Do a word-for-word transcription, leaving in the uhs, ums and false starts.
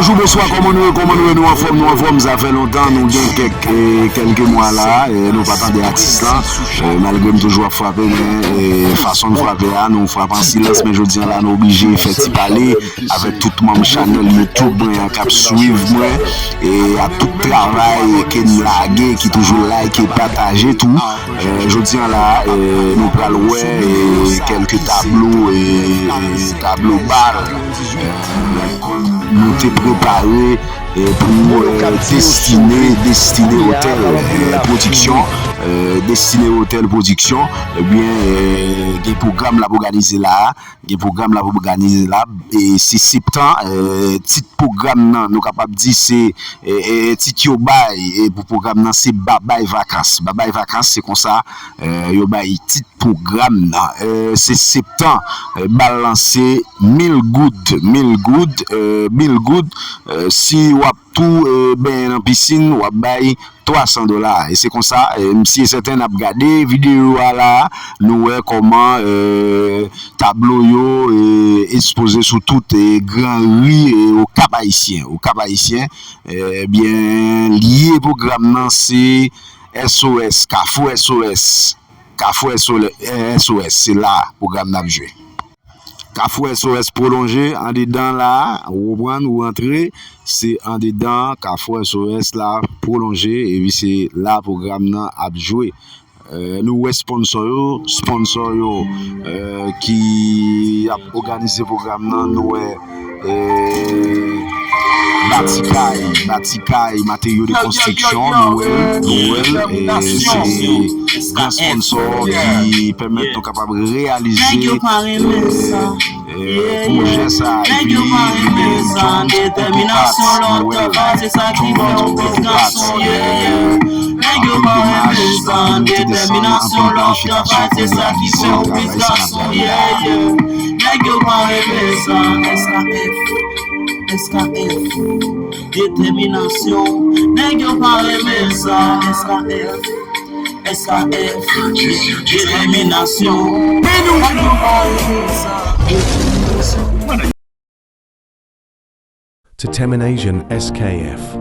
Bonjou, bonswa, kòman nou ye, kòman nou ye, nou anfòm, nou anfòm, sa fè lontan, nou gen kèk, eh, kèlke mwa la, eh, nou pa tande atis lan, eh, malgre m toujou ap frape, men, eh, fason n frape a, nou frape an silans, men jodi an la, nou oblije fè ti pale avèk tout manm chanèl YouTube mwen an k ap swiv mwen, e a tout travay ke n lage, ki toujou like, pataje tou. Eh, jodi an la, eh, nou pral wè, eh, kèlke tablo, eh, tablo bal, eh, nou te prepare, eh, pou, eh, Destine, Destine Hotel, eh, Production, eh, Destine Hotel Production, ebyen, eh, gen pwogram l ap òganize la a, gen pwogram l ap òganize la, e se Septan, eh, tit pwogram nan, nou kapab di se, eh, eh, tit yo bay, eh, pou pwogram nan se Babay Vakans. Babay Vakans, se konsa, eh, yo bay tit pwogram nan. Eh, se Septan, eh, bal lan se mil goud, mil goud, eh, mil goud. Eh, si w ap tou, eh, benyen nan pisin, w ap bay twa san dola. E se konsa, eh, m si e sèten n ap gade videyo a la, nou wè kòman, eh, tablo yo, eh, ekspoze sou tout, eh, gran ri, eh, Okap Ayisyen. Okap Ayisyen, eh, ebyen, lye pwogram nan se S O S, Kafou S O S. Kafou S O S, se la pwogram n ap jwe. Kafou S O S pwolonje, andedan la, ou konprann, ou rantre, se andedan Kafou S O S la pwolonje, epi se la pwogram nan ap jwe. Eh, nou wè sponsò yo, sponsò yo, eh, ki ap òganize pwogram nan, nou wè, eh, Batikay, Batikay, materyo de konstriksyon, nou wè l, nou wè l, eh, se gran sponsò ki pèmèt nou kapab reyalize, eh, eh, pwojè sa a, epi li gen John Pompey Prats, nou wè l, John Pompey Prats, eh, anpil domaj, anpil planifikasyon pou reyalize travay sa n ap bay la. Nèg yo pa renmen sa, S K F, S K F, detèminasyon. Nèg yo pa renmen sa, S K F, S K F, detèminasyon. Nèg yo pa renmen sa, detèminasyon. Determination S K F.